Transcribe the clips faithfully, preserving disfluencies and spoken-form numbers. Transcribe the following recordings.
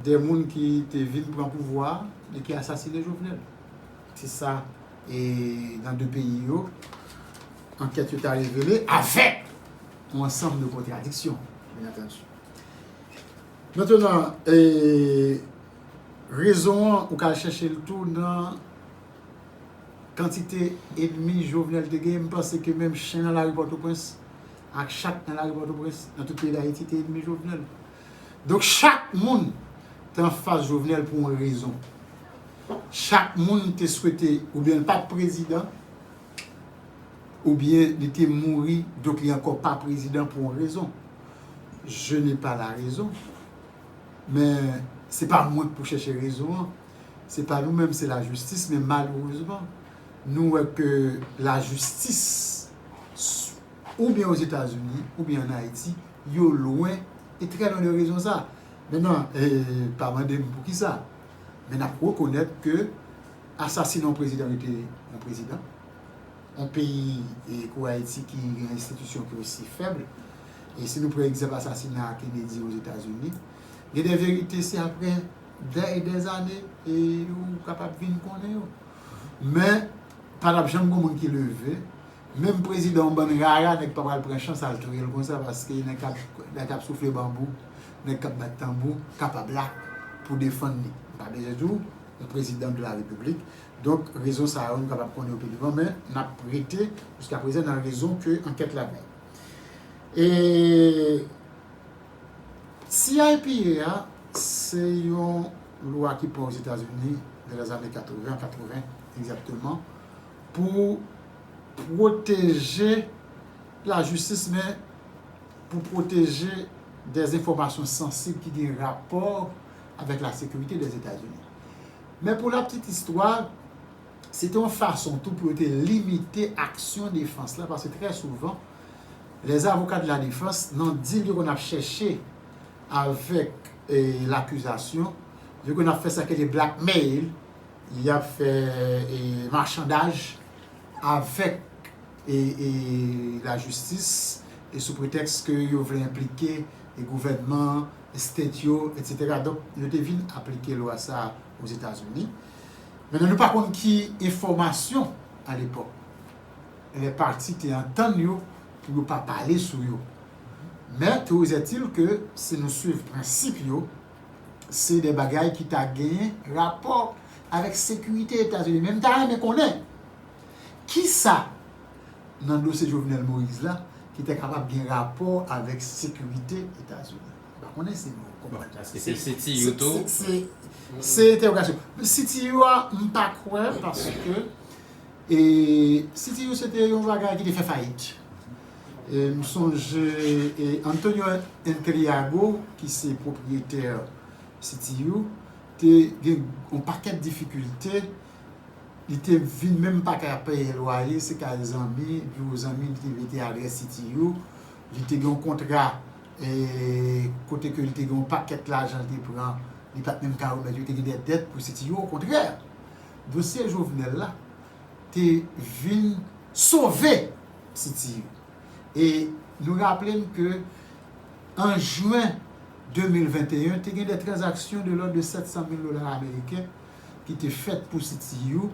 de moun ki te vin pran pouvwa a e ki asasinen Jovenel. Se sa, e nan de peyi yo, ankèt yo ta revele avèk yon ansanm de kontradiksyon, byen antandi. Mentnan, e, rezon an, ou ka al chèche l tou nan kantite ènmi Jovenel te genyen. M panse ke menm chen nan lari Pòtoprens ak chat nan lari Pòtoprens, nan tout peyi Dayiti, te ènmi Jovenel. Donk, chak moun te anfas Jovenel pou yon rezon. Chak moun te swete oubyen l pa t prezidan, oubyen li te mouri, donk li ankò pa prezidan pou yon rezon. Je n'ai pas la raison. Men se pa mwen k pou chèche rezon an. Se pa nou menm, se lajistis, men malerezman, nou wè ke lajistis, oubyen Ozetazini, oubyen ann Ayiti, yo lwen, e trè lwen de rezon sa. Mentnan, e, pa mande m poukisa, men n ap rekonèt ke asasinen yon prezidan rete yon prezidan. Yon peyi, e, kou Ayiti ki gen enstitisyon ki osi fèb, e si nou pran egzanp asasina Kennedy Ozetazini, gen de verite se apre dè e dè zane, e, ou kapab vin konnen yo. Men, pa t ap janm gen moun ki leve. Menm prezidan yon bann rara, nèg pa pral pran chans al touye l konsa, paske nèg k ap, nèg k ap soufle banbou, nèg k ap bat tanbou, kapab la pou defann li. M pa bezwen di w, yon prezidan de la repiblik. Donk, rezon sa yo, nou kapab konnen yo pi devan, men n ap rete jiskaprezan nan rezon ke ankèt la bay. E C I P A a, se yon lwa ki pran Ozetazini nan lèzane katreven, katreven egzakteman, pou pwoteje lajistis, men pou pwoteje de enfòmasyon sansib ki gen rapò avèk lasekirite Ozetazini. Men pou la petite histoire, se te yon fason tou pou yo te limite aksyon defans la, paske trè souvan, les avocats de la défense, nan dil yo konn ap chèche avèk, e, lakizasyon, yo konn ap fè sa ke le blackmail, y ap fè, e, machandaj avèk, e, e, lajistis, e sou pretèks ke yo vle enplike, e, gouvènman, state yo, etsetera. Donk, yo te vin aplike lwa sa a Ozetazini. Mentnan, nou pa konn ki enfòmasyon, alepòk, lè pati te antann yo pou yo pa pale sou yo. Men, toujours est-il ke si nou swiv prensip yo, se de bagay ki ta genyen rapò avèk sekirite Etazini. Men m ta renmen konnen kisa nan dosye Jovenel Moïse la ki te kapab gen rapò avèk sekirite Etazini. M pa konnen si nou konprann. Bon, paske se C T U tou. Se, se, se entèwogasyon. C T U a, m pa kwè, paske, e, C T U se te yon bagay ki te fè fayit. E, m sonje, e, Antonio Intriago, ki se pwopriyetè C T U, te gen yon pakèt difikilte. Li te vin menm pa ka peye lwaye, se kay zanmi, biwo zanmi, li te mete adrès C T U. Li te gen yon kontra, e, kote ke li te gen yon pakèt lajan li te pran, li pa t menm ka remèt yo, li te gen de dèt pou C T U. Okontrè, dosye Jovenel la te vin sove C T U. E nou raple n ke an jen de mil venteyen, te gen de tranzaksyon de lòd de sèt san mil dola ameriken ki te fèt pou C T U.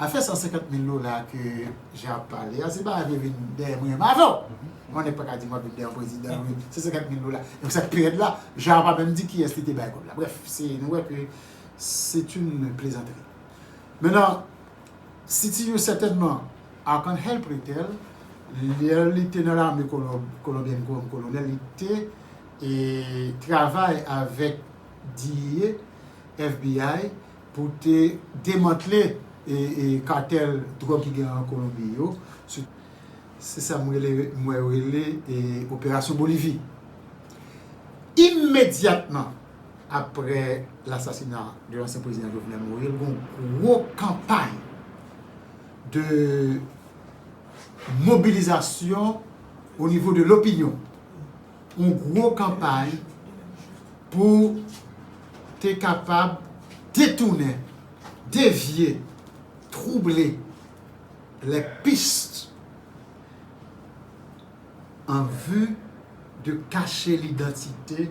Afè san senkant mil dola ke Jean ap pale a, se pa vle vin dèyè mwen menm avè w. Yon nèg pa ka di m ap vin dèyè yon prezidan, wi. Se senkant mil dola. Donk, sa k pi rèd la, Jean pa menm di kiyès li te bay kòb la. Brèf, se, nou wè ke c'est une plaisanterie. Mentnan, C T U sètènman, Arcangel Pretel, lè li te nan lame kolon-, kolonbyèn kòm kolonèl, li te, e, travay avèk D E A, F B I, pou te demantle, e, e, katèl dwòg ki gen an Kolonbi yo. Se, se sa m rele, mwen rele, e, Operasyon Bolivi. Imedyatman aprè lasasina de lansyen prezidan Jovenel Moïse, gen yon gwo kanpay de mobilizasyon o nivo de lopinyon. Yon gwo kanpay pou te kapab detounen, devye, twouble les pistes en vue de cacher l'identité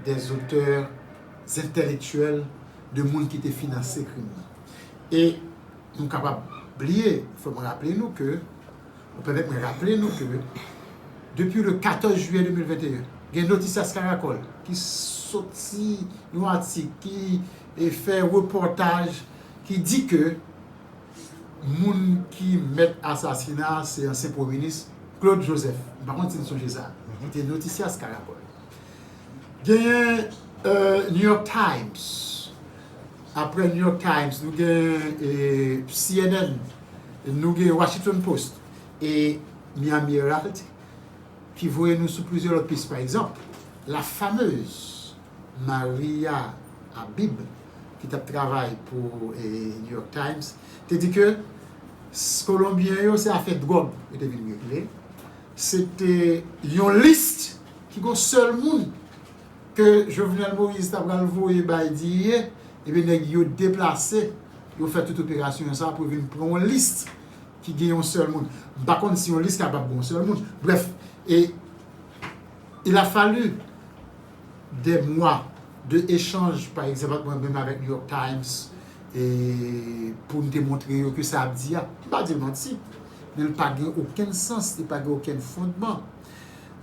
des auteurs entèlektyèl, de moun ki te finanse krim nan. E nou kapab bliye, fò m raple nou ke, ou pèmèt mwen raple nou ke, depi le katòz jiyè de mil venteyen, gen Noticias Caracol ki soti yon atik, ki e fè repòtaj, ki di ke moun ki mèt asasina a se ansyen premye minis Claude Joseph. M pa konn si n sonje sa. Ki te Noticias Caracol. Genyen euh, New York Times. Apre New York Times, nou gen eh, C N N, nou gen Washington Post e Miami Herald ki voye nou sou plizyè lòt pis. Pa egzanp, la fameuse Maria Habib, ki t ap travay pou eh, New York Times, te di ke s- Kolonbyen yo se afè dwòg yo te vin regle. Se te yon lis ki gon sèl moun ke Jovenel Moïse ta pral voye bay D E A, ebyen nèg yo deplase, yo fè tout operasyon sa pou vin pran yon lis ki gen yon sèl moun. M pa konn si yon lis kapab gen yon sèl moun. Brèf, e il a fallu des mois de échange, pa egzanp, ant mwen menm avèk New York Times, e pou m te montre yo ke sa ap di a, m pa di l manti, men l pa gen okenn sans, li pa gen okenn fondman.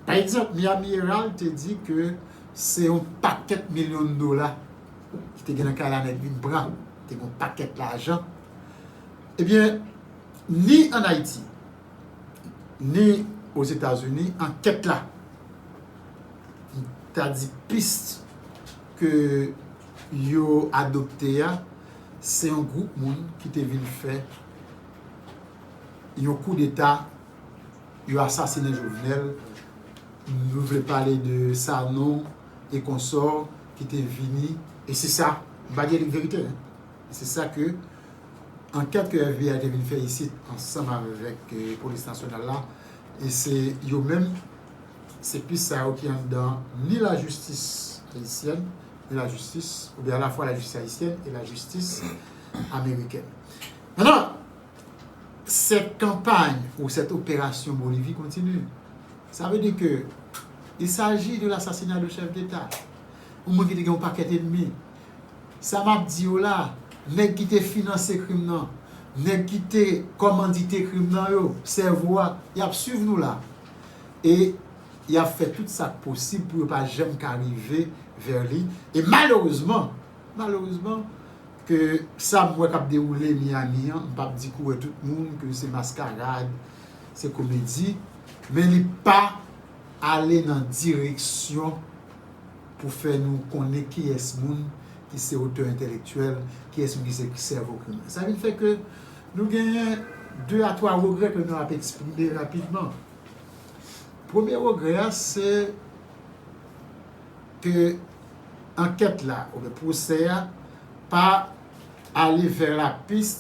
Pa egzanp, Miami Herald te di ke se yon pakèt milyon dola ki te gen nan kay la nèg vin pran, te gen yon pakèt lajan. Ebyen, ni ann Ayiti, ni Ozetazini, ankèt la, m ta di pis ke yo adopte a, se yon gwoup moun ki te vin fè yon koudeta, yo asasinen Jovenel. Nou vle pale de Sanon e konsò ki te vini, e se sa, m pa di verite, hein. Se sa ke ankèt ke F B I te vin fè isit ansanm avèk eh, polis nasyonal la, e se yo menm, se pis sa yo ki anndan ni lajistis ayisyèn, ni lajistis, oubyen alafwa lajistis ayisyèn e lajistis amerikèn. Maintenant, cette campagne ou cette opération Bolivie continue. Ça veut dire que il s'agit de l'assassinat de chef d'État. Yon moun ki te gen yon pakèt enmi. Sa m ap di yo la, nèg ki te finanse krim nan, nèg ki te kòmandite krim nan yo, sèvo a, y ap swiv nou la. E y ap fè tout sa k posib pou yo pa janm ka rive vè li. E malerezman, malerezman, ke sa m wè k ap dewoule Miami an, m p ap di kouwè tout moun ke se maskarad, se komedi, men li pa ale nan direksyon pou fè nou konnen kiyès moun ki se otè entèlektyèl, kiyès moun ki se sèvo krim nan. Sa vin fè ke nou genyen de a twa regrè ke nou ap eksprime rapidman. Premye regrè a, se ke ankèt la, oubyen pwosè a, pa ale vè la pis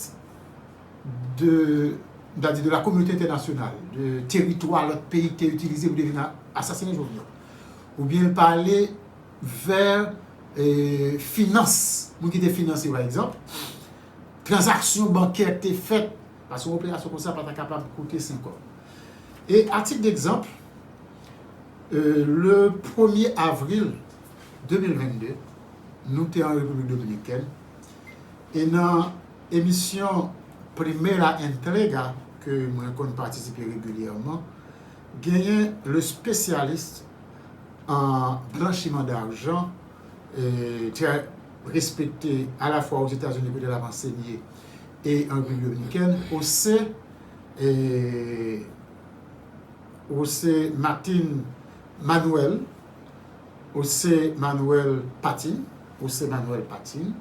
de, m ta di de la kominote entènasyonal, de teritwa lòt peyi ki te itilize pou te vin a- asasinen Jovenel. Oubyen l pa ale vè eh, finans, moun ki te finanse, pa egzanp, tranzaksyon bankè ki te fèt, paske yon operasyon konsa pa ta kapab koute sen kòb. E a tit d'egzanp, eh, le premye avril de mil vennde, nou te an Repiblik Dominikèn, e nan emisyon Primera Entrega, ke mwen konn patisipe regilyèman, genyen le spécialiste en blanchiment d'argent, eh, très respecté à la fois aux États-Unis kote l ap ansenye e an Repiblik Dominikèn, José, eh, José Martin Manuel, José Manuel Patin, José Manuel Patin,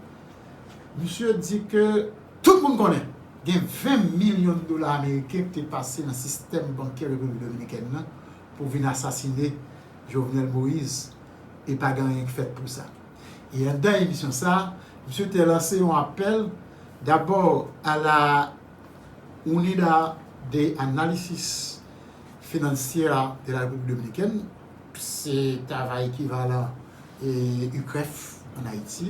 misye di ke tout moun konnen gen ven milyon dola ameriken ki te pase nan sistèm bankè Repiblik Dominikèn nan pou vin asasine Jovenel Moïse, e pa gen anyen k fèt pou sa. E anndan emisyon sa, misye te lanse yon apèl, d'abord à la Unidad de Análisis Financiera de la République Dominicaine, se ta va ekivalan eh, UCREF ann Ayiti,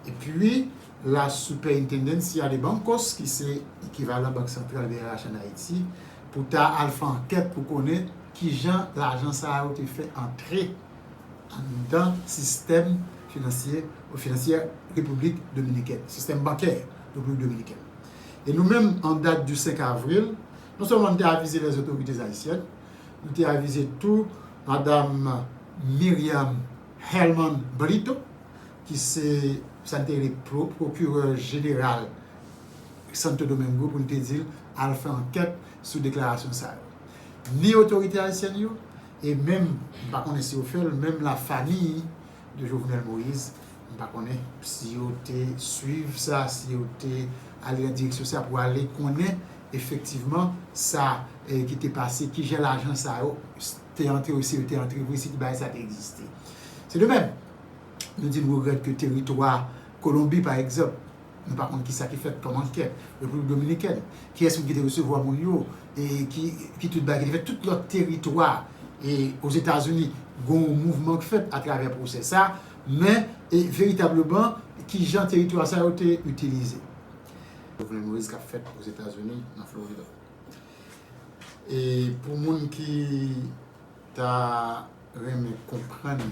epi la Superintendencia de Bancos, ki se ekivalan Bank Santral B R H ann Ayiti, pou ta al fè ankèt pou konnen kijan lajan sa yo te fè antre anndan sistèm finansye, finansyè Repiblik Dominikèn, sistèm bankè Repiblik Dominikèn. E nou menm, an dat di senk avril, non sèlman nou te avize lèzotorite ayisyèn, nou te avize tou madanm Miriam Helman Brito, ki se sa n te rele pro- pwokirè jeneral Santo Domingo, pou n te di l al fè ankèt sou deklarasyon sa yo. Ni otorite ayisyèn yo, e menm, m pa konnen si yo fè l, menm lafanmi de Jovenel Moïse, m pa konnen si yo te swiv sa, si yo te ale nan direksyon sa pou ale konnen efektivman sa, eh, ki te pase, kijan lajan sa yo te antre, si yo te antre vre, si bagay sa te egziste. Se de menm, nou di nou regrèt ke teritwa Kolonbi, pa egzanp, nou pa konn kisa ki fèt kòm ankèt. Repiblik Dominikèn, kiyès moun ki te resevwa moun yo, e ki, ki tout bagay ki te fèt, tout lòt teritwa, e Ozetazini, gon mouvman k fèt atravè pwosè sa, men, e veritableman, kijan teritwa sa yo te itilize. Jovenel Moïse k ap fèt Ozetazini, nan Florida. E pou moun ki ta renmen konprann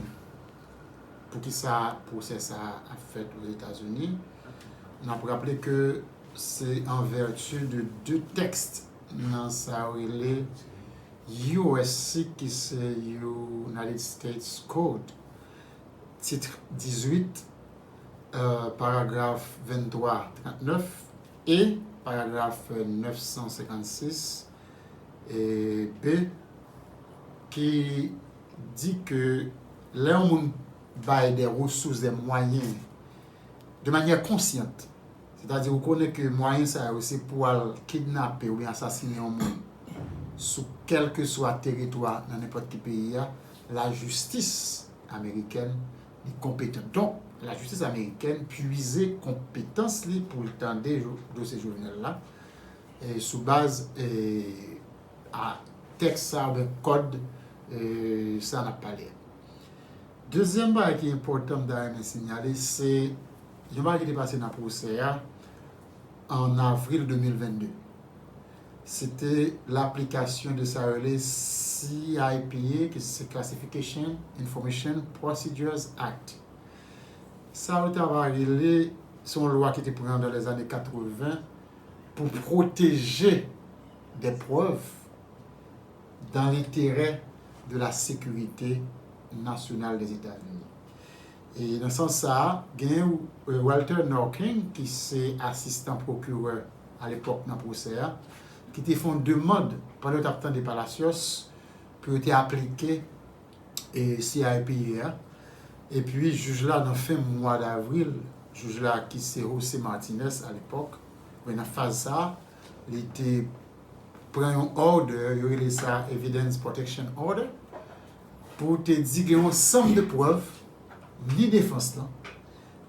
poukisa pwosè sa a ap fèt Ozetazini, n ap raple ke se an vèti de de tèks nan sa yo rele U S C, ki se United States Code, tit dizuit, euh, paragraf venntwa, trannèf e paragraf nèf san senkannsis, e B, ki di ke lè yon moun bay de resous, de mwayen, de manyè konsyant, sètadi ou konnen ke mwayen sa yo se pou al kidnape oubyen asasinen yon moun sou kèlkeswa teritwa nan nenpòt ki peyi a, lajistis amerikèn li konpetan. Donk, lajistis amerikèn pwize konpetans li pou l tande jo- dosye Jovenel la, e sou baz, e, a tèks sa oubyen kòd, e, sa n ap pale a. Dezyèm bagay ki enpòtan m ta renmen sinyale, se yon bagay ki te pase nan pwosè a an avril de mil vennde. Se te laplikasyon de sa yo rele C I P A, ki se Classification Information Procedures Act. Sa yo ta va rele, se yon lwa ki te pran dans les années quatre-vingts pou pwoteje des preuves dans l'intérêt de la sécurité nationale des États-Unis. E nan sans sa a, gen, euh, Walter Norkin, ki se asistan pwokirè alepòk nan pwosè a, ki te fè yon demann pandan yo t ap tande Palacios pou yo te aplike, e, C I P A a. Epi, jij la, nan fen mwa davril, jij la ki se José Martinez alepòk, men nan faz sa a, li te pran yon order, yo rele sa Evidence Protection Order, pou te di gen yon sanm de prèv, ni defans lan,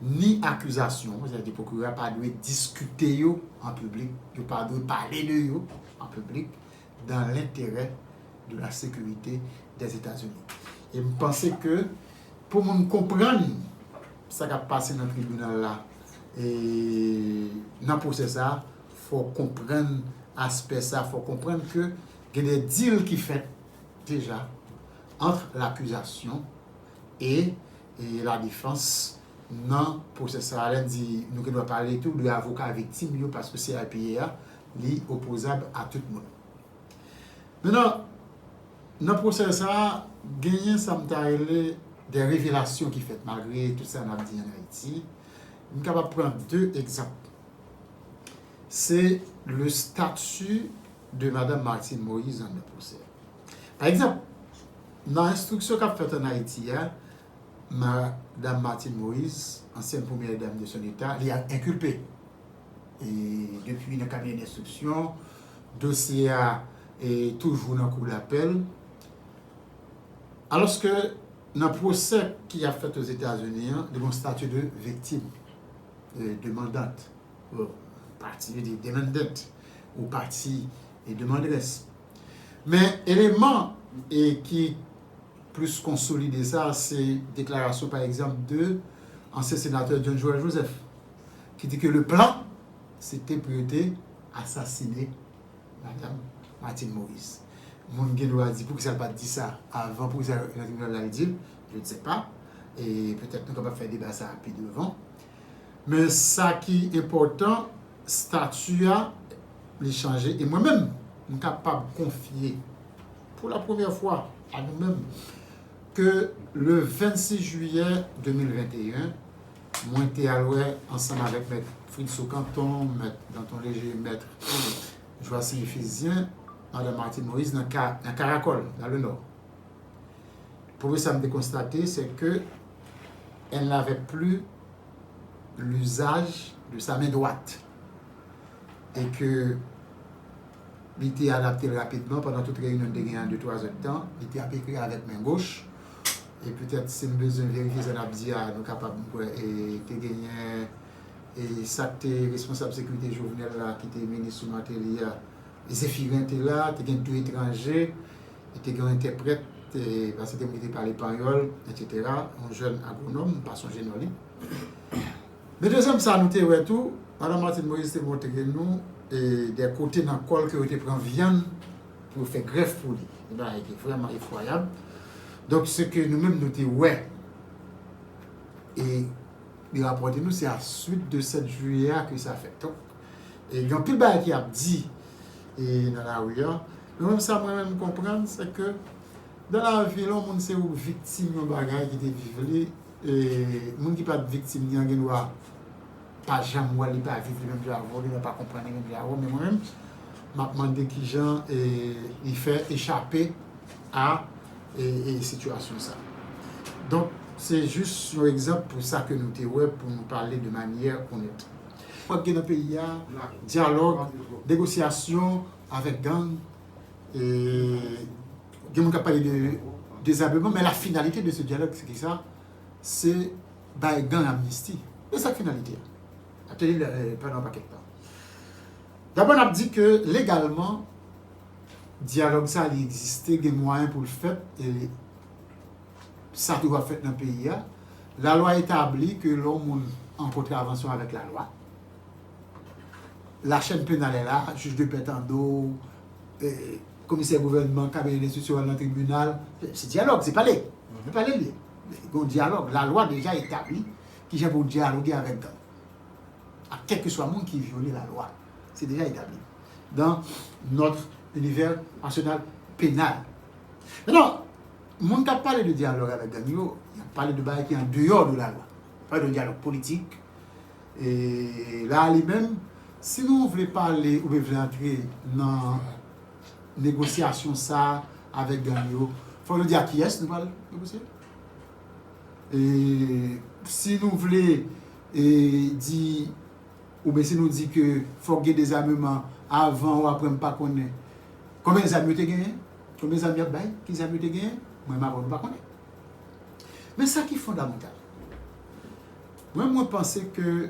ni akizasyon, sètadi pwokirè a pa dwe diskite yo an piblik, yo pa dwe pale de yo an piblik, dans l'intérêt de la sécurité des États-Unis. E m panse ke pou moun konprann sa k ap pase nan tribinal la, e nan pwosè sa, fò w konprann aspè sa, fò w konprann ke gen de deal ki fèt deja ant lakizasyon e, e ladefans nan pwosè sa. Lè n di nou gen dwa pale tou de avoka viktim yo, paske C I P A a, li opozab a tout moun. Mentnan, nan pwosè sa a, genyen sa m ta rele de revelasyon ki fèt, malgre tout sa n ap di ann Ayiti. M kapab pran de egzanp. Se le statut de Madanm Martine Moïse anndan pwosè a. Pa egzanp, nan enstriksyon k ap fèt ann Ayiti a, Madanm Martine Moïse, ancienne première dame de son état, li enkilpe. E depi nan kabinè denstriksyon, dosye a, e, toujou nan kou dapèl. Alòske nan pwosè ki ap fèt Ozetazini an, li gen yon stati de viktim, e, demandant, ou pati, yo di demandant, ou pati e demandrès. Men eleman, e, ki plis konsolide sa, se deklarasyon, pa egzanp, de ansyen senatè John Joël Joseph, ki di ke le plan, se te pou yo te asasine Madanm Martine Moïse. Moun gen dwa di, poukisa l pa t di sa avan, poukisa nan tribinal la l di l, je ne sais pas. E petèt nou kapab fè deba sa a pi devan. Men sa ki enpòtan, stati a, li chanje. E mwen menm, m kapab konfye, pou la premyè fwa, a nou menm, ke le vennsis jiyè de mil venteyen, mwen te al wè ansanm avèk mèt Fritz Ocanton, mèt Danton Léger, mèt Joachim Ephésien, madan Martine Moïse nan ka, nan Karakòl, dans le Nord. Premye sa m te konstate, c'est que elle n'avait plus l'usage de sa main droite. E ke li te adapte l rapidman pandan tout reyinyon n te genyen an de twa zè d tan, li te ap ekri avèk men goch. E petèt si n bezwen verifye sa n ap di a, nou kapab, m kwè, e, te genyen, e, sa k te responsab sekirite Jovenel la, ki te minis sou Martelly a, Zéphirin te la, te gen de etranje, e te gen yon entèprèt, e, paske te moun ki te pale panyòl, etsetera, yon jèn agwonòm, m pa sonje non li. Men dezyèm sa nou te wè tou, madan Martine Moïse te montre nou, e, de kote nan kò l ke yo te pran vyann pou yo fè grèf pou li. Yon bagay ki vrèman efwayab. Donk, se ke nou menm nou te wè, e li rapòte nou, se a swit de sèt jiyè a ke sa fèt. Donk, e gen anpil bagay ki ap di, e, nan lari a. Men mwen, sa mwen menm konprann, se ke dan lavi, lè yon moun se yon viktim yon bagay ki te viv li, e, moun ki pa t viktim li an gen dwa pa janm wè l, li pa viv li menm jan avè w, li pa konprann li menm jan avè w, men mwen menm, m ap mande kijan, e, li fè echape a, e, e, sitiyasyon sa. Donk, se jis yon egzanp pou sa ke nou te wè pou nou pale de manyè onèt. Fòk gen nan peyi a dyalòg, negosyasyon avèk gang. E, gen moun k ap pale de dezameman, men la finalité de ce dialogue, se ki sa? Se bay gang amnisti. Se sa k finalite a. N ap tande l, e, pandan yon pakèt tan. Dabò, n ap di ke legalman, dyalòg sa, li egziste, gen mwayen pou l fèt, e sa toujou ap fèt nan peyi a. Lalwa etabli ke lè yon moun an kontravansyon avèk lalwa, la chaîne pénale est là, jij de pè tande w, e, komisè gouvènman, kabinè enstriksyon al nan tribinal. Se dyalòg, se pale. Se pale l ye. Gen yon dyalòg. Lalwa deja etabli kijan pou w dyaloge avèk gang. A kèlkeswa moun ki vyole lalwa. Se deja etabli dans notre univers national pénal. Maintenant, moun k ap pale de dyalòg avèk gang yo, y ap pale de bagay ki an deyò de lalwa. Pale de dyalòg politik. E la, li menm, si nou vle pale oubyen vle antre nan negosyasyon sa avèk gang yo, fò nou di a kiyès nou pral negosye. E si nou vle, e, di, oubyen si nou di ke fòk gen dezameman avan ou apre, m pa konnen konbyen zam yo te genyen, konbyen zam y ap bay, ki zam yo te genyen, mwen menm avè w nou pa konnen. Men sa ki fondamantal, mwen, mwen panse ke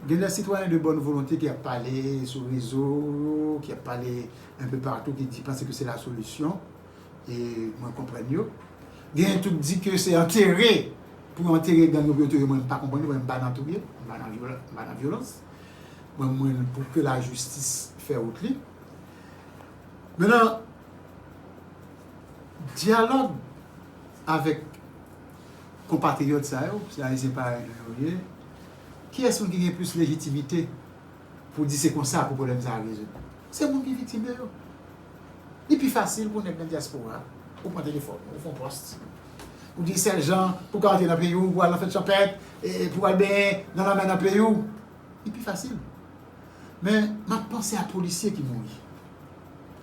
gen de sitwayen de bòn volonte ki ap pale sou rezo yo, ki ap pale enpe patou, ki di, panse ke se la solisyon. E mwen konprann yo. Genyen tou k di ke se antere, pou yo antere gang yo, pou yo touye. Mwen, m pa konprann yo, mwen, m pa nan touye, m pa nan vyola-, m pa nan vyolans. Mwen, mwen, pou ke lajistis fè wout li. Mentnan, dyalòg avèk konpatriyòt sa yo, se Ayisyen parèy nou yo ye, kiyès moun ki gen plis lejitimite pou di se konsa pou pwoblèm sa a rezoud? Se moun ki viktim de yo. Li pi fasil pou nèg nan dyaspora, ou pran telefòn, ou fè yon pòs, ou di sèl jan pou ka antre nan peyi w, pou al nan fèt chanpèt, e, e pou al benyen nan lanmè nan peyi w. Li pi fasil. Men, m ap panse a polisye ki mouri.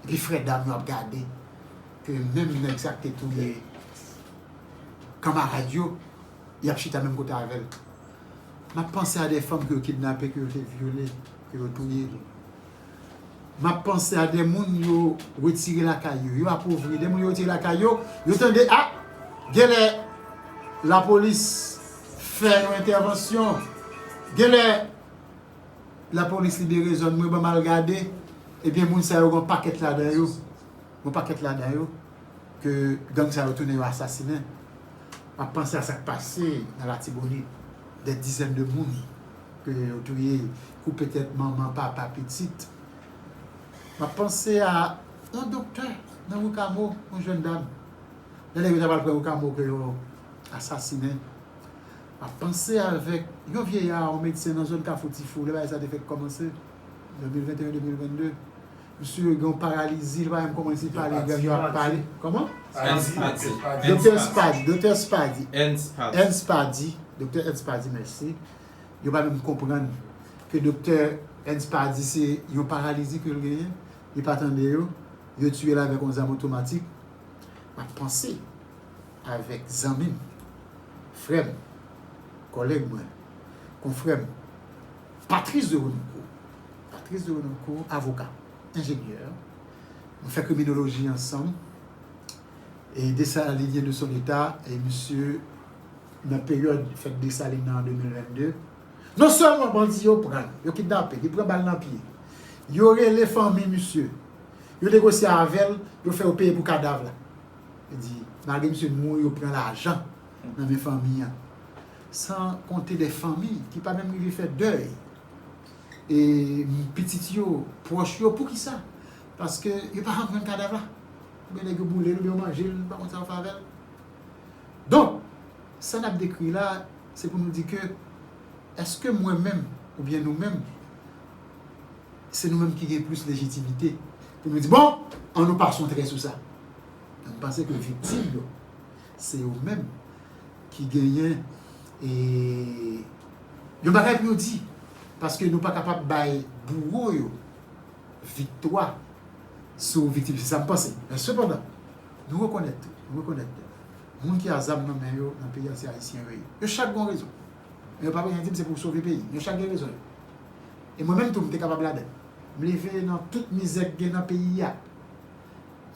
Epi frè dam yo ap gade ke menm nèg sa k te touye kanmarad yo, y ap chita menm kote avè l. M ap panse a de fanm ke yo kidnape, ke yo te vyole, ke yo touye. M ap panse a de moun yo retire lakay yo, yo apovri, de moun yo retire lakay yo, yo tande, a, genlè lapolis fè yon entèvansyon, genlè lapolis libere zòn mwen, ban m al gade, ebyen, moun sa yo gen yon pakèt ladan yo, gen yon pakèt ladan yo, ke gang sa yo tounen yo asasinen. M ap panse a sa k pase nan Latibonit, des dizaines de moun ke yo touye, koupe tèt manman, papa, pitit. M ap panse a yon doktè nan Wikamo, yon jèn dam. Lè nèg yo ta pral pran Wikamo, ke yo asasinen. M ap panse avèk yon vyeyè, yon medsen nan zòn Kafou Tifou, lè bagay sa te fèk kòmanse, de mil venteyen, de mil vennde. Misye gen yon paralizi, li pa menm kòmanse pale, gang yo ap pale. Kòman? Ernst Padi. Doktè Spadi, Doktè Spadi. Ernst Padi. Ernst Padi, Doktè Ernst Padi, mèsi. Yo pa menm konprann ke Doktè Ernst Padi se yon paralizi ke l genyen. Li pa tande yo. Yo tiye l avèk yon zam otomatik. M ap panse avèk zanmi m, frè m, kòlèg mwen, konfrè m, Patrice de Renoncourt. Patrice de Renoncourt, avoka, enjenyè. Nou fè kriminoloji ansanm. E Desalinyen de son eta, e misye, nan peryòd fèt Desalin nan an de mil vennde, non sèlman bandi yo pran l, yo kidnape l, li pran bal nan pye. Yo rele fanmi misye. Yo negosye avè l, yo fè yo peye pou kadav la. Li di, malgre misye mouri, yo pran lajan nan men fanmi an. San konte de fanmi ki pa menm rive fè dèy. E pitit yo, pwòch yo, poukisa? Paske yo pa janm jwenn kadav la. Oubyen nèg yo boule l, oubyen yo manje l, nou pa konn sa yo fè avè l. Donk, sa n ap dekri la, se pou nou di ke, èske mwen menm, oubyen nou menm, se nou menm ki gen plis lejitimite pou nou di, bon, ann nou pase yon trè sou sa? M panse ke viktim yo, se yo menm ki genyen, e, yon bagay pou yo di, paske nou pa kapab bay bouwo yo viktwa sou viktim, se sa m panse. Men sepandan, nou rekonèt tou, nou rekonèt tou, moun ki a zam nan men yo nan peyi a, se Ayisyen yo ye. Yo chak gen yon rezon. Men yo pa bezwen di m se pou sove peyi. Yo chak gen rezon yo. E mwen menm tou, m te kapab ladan l. M leve nan tout mizè k gen nan peyi a.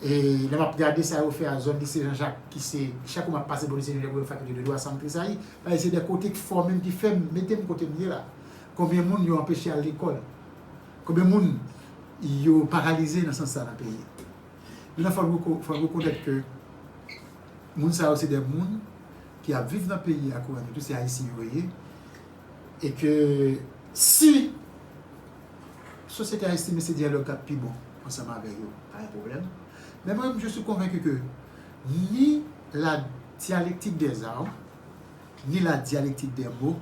E lè m ap gade sa yo fè a zòn Lise Jan Jak, ki se, chak jou m ap pase bò Lise Jan Jak pou yo fakilte de dwa, sa m tresayi. Paske se de kote k fòme m, ki fè m, mete m kote m ye la. Konbyen moun yo anpeche al lekòl? Konbyen moun yo paralize nan sans sa nan peyi a? Donk, fò n reko-, fò n rekonèt ke moun sa yo se de moun ki ap viv nan peyi a kouran, tou se Ayisyen yo ye, e ke si sosyete a estime se dyalòg k ap pi bon ansanm avè yo, pa gen pwoblèm. Men mwen, je suis convaincu que ni la dialectique des armes, ni la dialectique des mots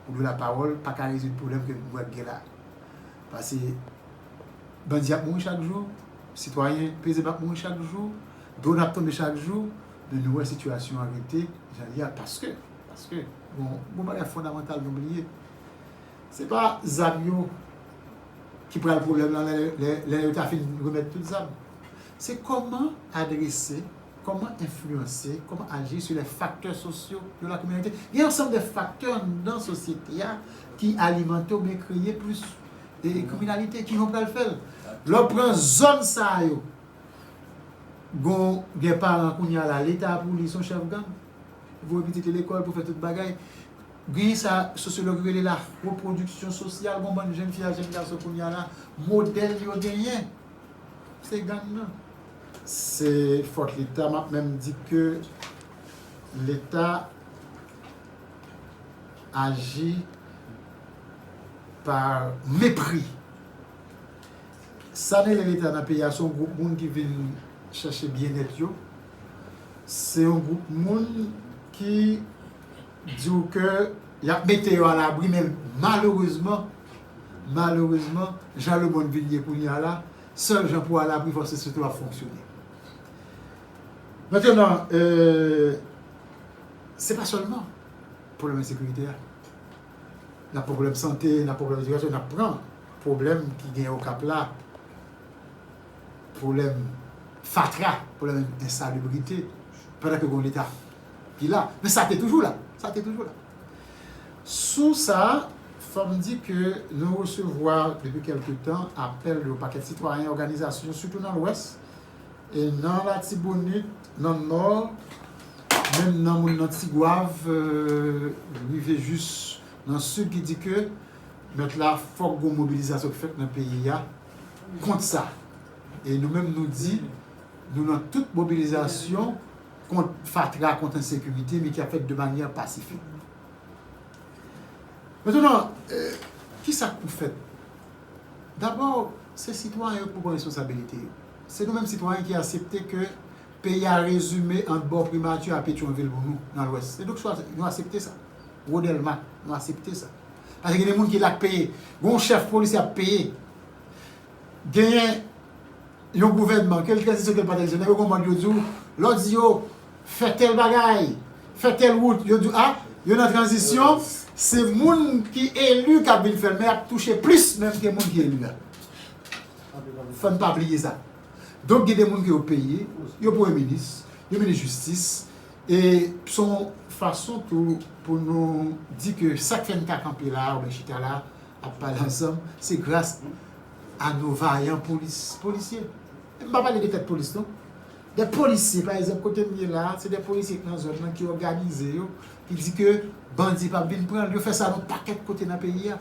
ou de la parole pa ka rezoud pwoblèm ke nou wè k gen la. Paske bandi ap mouri chak jou, sitwayen pezib ap mouri chak jou, dwòn ap tonbe chak jou, men nou wè sitiyasyon an rete jan l ye a paske, paske, bon, bon bagay fondamantal nou bliye. Se pa zam yo ki pral pwoblèm lan lè, lè, lè yo ta fin remèt tout zam. Se kòman adrese, kòman enfliyanse, kòman aji sou lè faktè sosyo de la kominote. Gen yon ansanm de faktè anndan sosyete a ki alimante oubyen kreye plis, e, kriminalite. Kijan w pral fè l? Lè w pran zòn sa yo, gon, gen paran kounye a la, Leta pou li se yon chèf gang. Voye pitit li lekòl pou fè tout bagay. Gen sa sosyològ yo rele la repwodiksyon sosyal, gon bann jèn fi ak jèn gason kounye a la, modèl yo genyen se gang nan. Se fòt Leta, m ap menm di ke Leta aji pa mepri. Sa n rele Leta nan peyi a, se yon gwoup moun ki vin chèche byennèt yo. Se yon gwoup moun ki di w ke y ap mete yo alabri, men malerezman, malerezman, jan lemonn vin ye kounye a la, sèl jan pou w alabri, fò se sou twa fonksyone. Mentenan, e, se pa sèlman pwoblèm ensekirite a. N ap pran pwoblèm sante, n ap pran pwoblèm edikasyon, n ap pran pwoblèm ki gen Okap la, pwoblèm fatra, pwoblèm ensalibrite, pandan ke gen yon Leta ki la. Men sa te toujou la. Sa te toujou la. Sou sa, fò m di ke nou resevwa depi kèlke tan apèl de yon pakèt sitwayen, òganizasyon, sitou nan Lwès, e nan Latibonit, nan Nò, menm nan moun nan Tigwav, e, rive jis nan Sid ki di ke mèt la, fòk gon mobilizasyon k fèt nan peyi a kont sa. E nou menm nou di, nou nan tout mobilizasyon kont fatra, kont ensekirite, men ki ap fèt de manyè pasifik. Mentenan, e, kisa k pou fèt? Dabò, se sitwayen yo k pou pran responsabilite yo. Se nou menm sitwayen ki aksepte ke Peyi a rezime ant bò Primati a Petyonvil pou nou, nan Lwès. Se donk, nou aksepte sa. Wodèlma, nou aksepte sa. Paske gen de moun ki la k peye. Gen yon chèf polis y ap peye. Genyen yon gouvènman, ke l tranzisyon, ke l pa tranzisyon, nèg yo kòmande yo di w, lè w di yo, fè tèl bagay, fè tèl wout, yo di w, a, yo nan tranzisyon, se moun ki eli k ap vin fè l, men y ap touche plis menm ke moun ki eli a. Fò n pa bliye sa. Donk, gen de moun ke yo peye, yo premye minis, yo minis jistis, e se yon fason tou pou nou di ke sa k fè n ka kanpe la, oubyen chita la, ap pale ansanm, se gras a nou vayan polis, polisye. M pa pale de tèt polis, non. De polisye, pa egzanp, kote m ye la, se de polisye k nan zòn nan ki òganize yo, ki di ke bandi p ap vin pran l. Yo fè sa nan pakèt kote nan peyi a.